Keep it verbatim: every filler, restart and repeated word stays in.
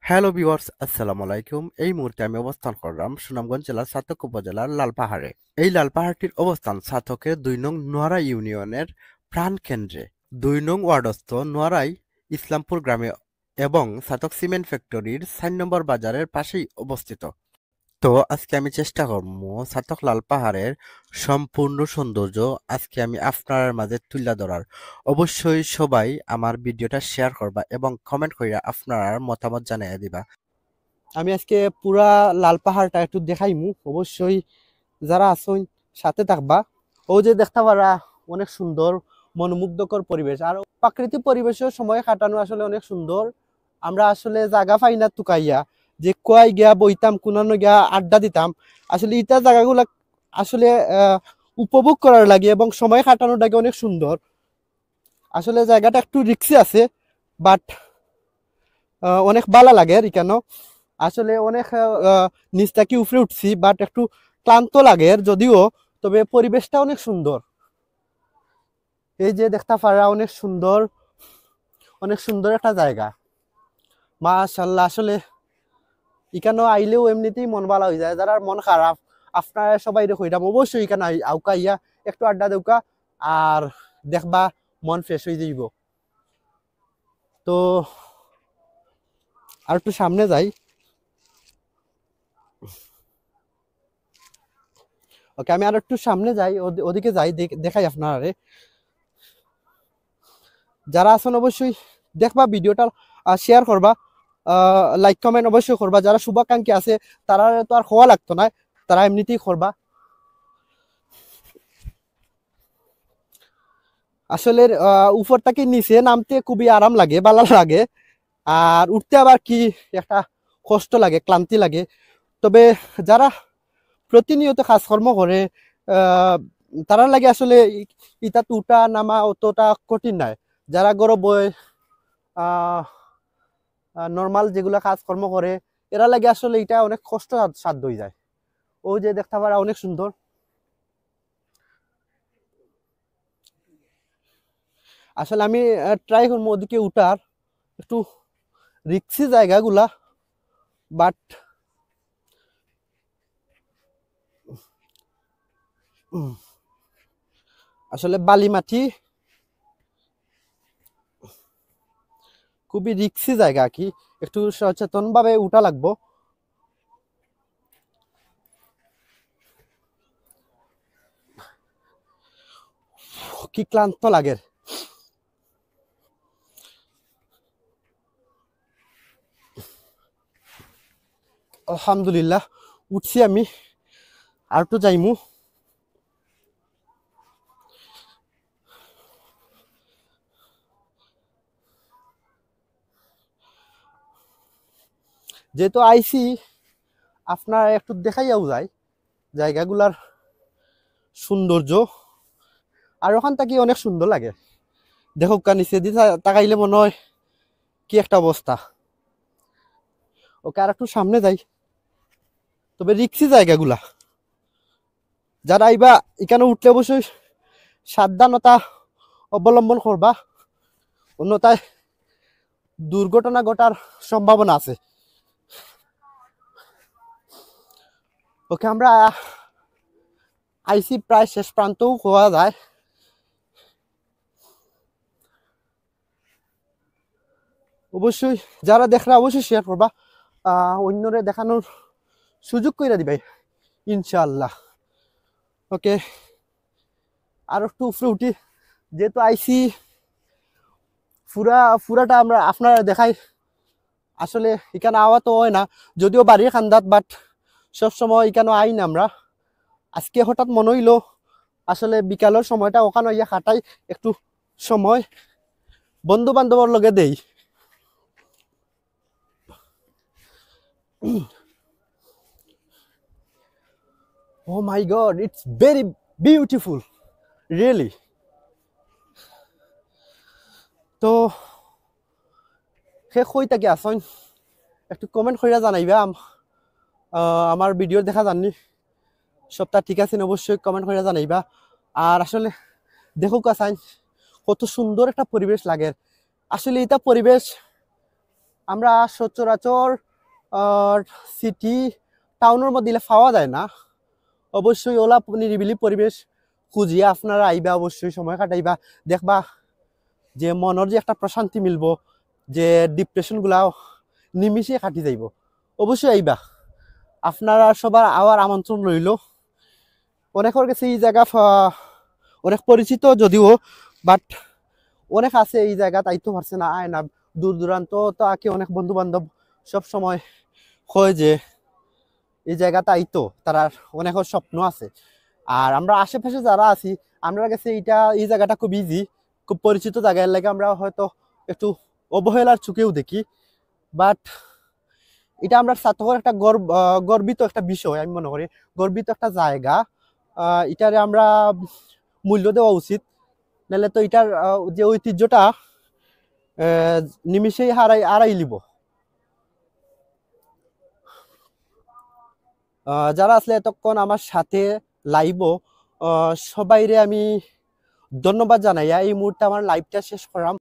Hello viewers, আসসালামু আলাইকুম। এই মুহূর্তে আমি অবস্থান করলাম সুনামগঞ্জ জেলার ছাতক উপজেলার লালপাহাড়ে। এই লালপাহাড়টির অবস্থান ছাতকের দুই নং নোয়ারা ইউনিয়নের প্রাণকেন্দ্রে, দুই নং ওয়ার্ডস্থ নোয়ারাই ইসলামপুর গ্রামে এবং ছাতক সিমেন্ট ফ্যাক্টরির চার নম্বর বাজারের পাশেই অবস্থিত। তো আজকে আমি চেষ্টা করবো ছাতক লালপাহাড়ের সম্পূর্ণ সৌন্দর্য আজকে আমি আপনারার মাঝে তুলে ধরার। অবশ্যই সবাই আমার ভিডিওটা শেয়ার করবা এবং কমেন্ট কইরা আপনারার মতামত জানাইয়া দিবা। আমি আজকে পুরা লালপাহাড়টা একটু দেখাইমু, অবশ্যই যারা আছইন সাথে থাকবা। ও যে দেখতা পারা অনেক সুন্দর মনোমুগ্ধকর পরিবেশ, আর প্রাকৃতিক পরিবেশে সময় কাটানো আসলে অনেক সুন্দর। আমরা আসলে জাগা পাই না তুকাইয়া যে কই গিয়া বইতাম, কুনানো গিয়া আড্ডা দিতাম। আসলে ইতা জাগাগুলা আসলে আহ, উপভোগ করার লাগে এবং সময় কাটানোর লাগে অনেক সুন্দর। আসলে জায়গাটা একটু রিস্কি আছে, বাট অনেক ভালা লাগের ইকানো। আসলে অনেক আহ, নিচ থাকি উপরে উঠছি, বাট একটু ক্লান্ত লাগের যদিও, তবে পরিবেশটা অনেক সুন্দর। এই যে দেখতা পারা অনেক সুন্দর, অনেক সুন্দর একটা জায়গা। মাশাআল্লাহ, আসলে ইকানো আইলেও এমনিতেই মন ভালা অই যায়। যারার মন খারাপ, আপনারা সবাইরে কইরাম অবশ্যই ইকানো আই-, আউকা আইয়া একটু আড্ডা দেউকা, আর দেখবা মন ফ্রেশ অই যাইবো। তো আর একটু সামনে যাই। ওকে, আমি আর একটু সামনে যাই, ওদি-, ওদিকে যাই, দেখ-, দেখাই আপনারারে। যারা আছেন অবশ্যই দেখবা ভিডিওটা, আহ, শেয়ার করবা, আহ, লাইক কমেন্ট অবশ্যই করবা। যারা শুভাকাঙ্ক্ষী আছে তারা তো আর কওয়া লাগতো না, তারা এমনিতেই করবা। আসলে আহ, উপর থাকি নিচে নামতে খুবই আরাম লাগে, ভালা লাগে, আর উঠতে আবার কি একটা কষ্ট লাগে, ক্লান্তি লাগে। তবে যারা প্রতিনিয়ত কাজকর্ম করে, আহ, তারার লাগি আসলে ই-, ইতাত উঠা নামা অতটা কঠিন নায়। যারা ঘরো বয়, আহ, আহ, নরমাল যেগুলা কাজকর্ম করে, এরার লাগি আসলে ইটা অনেক কষ্ট সাধ-, সাধ্য অই যায়। ওই যে দেখতা পারা অনেক সুন্দর। আসলে আমি ট্রাই করবো ওদিকে উঠার, একটু রিক্সি জায়গাগুলা, বাট আসলে বালি মাটি, খুবই রিক্সি জায়গা আর কি, একটু সচেতন ভাবে উঠা লাগবো। কি ক্লান্ত লাগের। আলহামদুলিল্লাহ, উঠছি আমি, আর একটু যাইমু। যেহেতু আইছি, আপনার একটু দেখাইয়াও যায় জায়গাগুলার সৌন্দর্য, আর ওখান থাকি অনেক সুন্দর লাগে। দেখউক্কা নিচেদি তা-, তাকাইলে মনে হয় কি একটা অবস্থা। ওকে, আর একটু সামনে যাই, তবে রিক্সি জায়গাগুলা। যারা আইবা, এখানে উঠলে অবশ্যই সাবধানতা অবলম্বন করবা, অন্যথায় দুর্ঘটনা ঘটার সম্ভাবনা আছে। ওকে, আমরা আইছি প্রায় শেষ প্রান্তও কওয়া যায়। অবশ্যই যারা দেখরা অবশ্যই শেয়ার করবা, আহ, অন্যরে দেখানোর সুযোগ কইরা দিবাই ইনশাআল্লাহ। ওকে, আর একটু উপরে উঠি, যেহেতু আইছি পুরা, পুরাটা আমরা আপনারা দেখাই। আসলে এখানে আওয়া তো হয় না, যদিও বাড়ির কান্দাত, বাট সবসময় এখানে আই না আমরা। আজকে হঠাৎ মনে হইলো আসলে বিকালের সময়টা ওখানে ইয়া কাটাই, একটু সময় বন্ধু বান্ধবর লগে দেই। Oh my God, it's very beautiful, really. তো কে কই থাকি আছইন, একটু কমেন্ট কইরা জানাইবা। আম-, আহ, আমার ভিডিও দেখা যারনি, সবটা ঠিক আছে নি, অবশ্যই কমেন্ট কইরা জানাইবা। আর আসলে দেখউক্কা চাইন, কত সুন্দর একটা পরিবেশ লাগে। আসলে এটা পরিবেশ আমরা সচরাচর সিটি টাউনের মধ্যে ইলা পাওয়া যায় না। অবশ্যই ওলা নিরিবিলি পরিবেশ খুঁজিয়া আপনারা আইবা, অবশ্যই সময় কাটাইবা, দেখবা যে মনের যে একটা প্রশান্তি মিলবো, যে ডিপ্রেশনগুলা নিমিষে কাটি যাইবো। অবশ্যই আইবা, আপনারা সবার আওয়ার আমন্ত্রণ রইল। অনেকের কাছে এই জায়গা ফা-, অনেক পরিচিত যদিও, বাট অনেক আছে এই জায়গাত আইতো পারছে না, আয় না, দূর দূরান্ত তো আগে অনেক বন্ধু বান্ধব সব সময় হয় যে এই জায়গাতে আইতো, তারার অনেকের স্বপ্ন আছে। আর আমরা আশেপাশে যারা আছি, আমরা গেছে এটা, এই জায়গাটা খুব ইজি, খুব পরিচিত জায়গা, এর লাগে আমরা হয়তো একটু অবহেলার চোখেও দেখি, বাট এটা আমরা সার্থকর একটা গর্ব, আহ, গর্বিত একটা বিষয় আমি মনে করি, গর্বিত একটা জায়গা। আহ, এটারে আমরা মূল্য দেওয়া উচিত, নাহলে তো এটার আহ, যে ঐতিহ্যটা আহ, নিমিষেই হারাই হারাই লিব। আহ, যারা আসলে এতক্ষণ আমার সাথে লাইভও, সবাইরে আমি ধন্যবাদ জানাইয়া এই মুহূর্তে আমার লাইভটা শেষ করাম।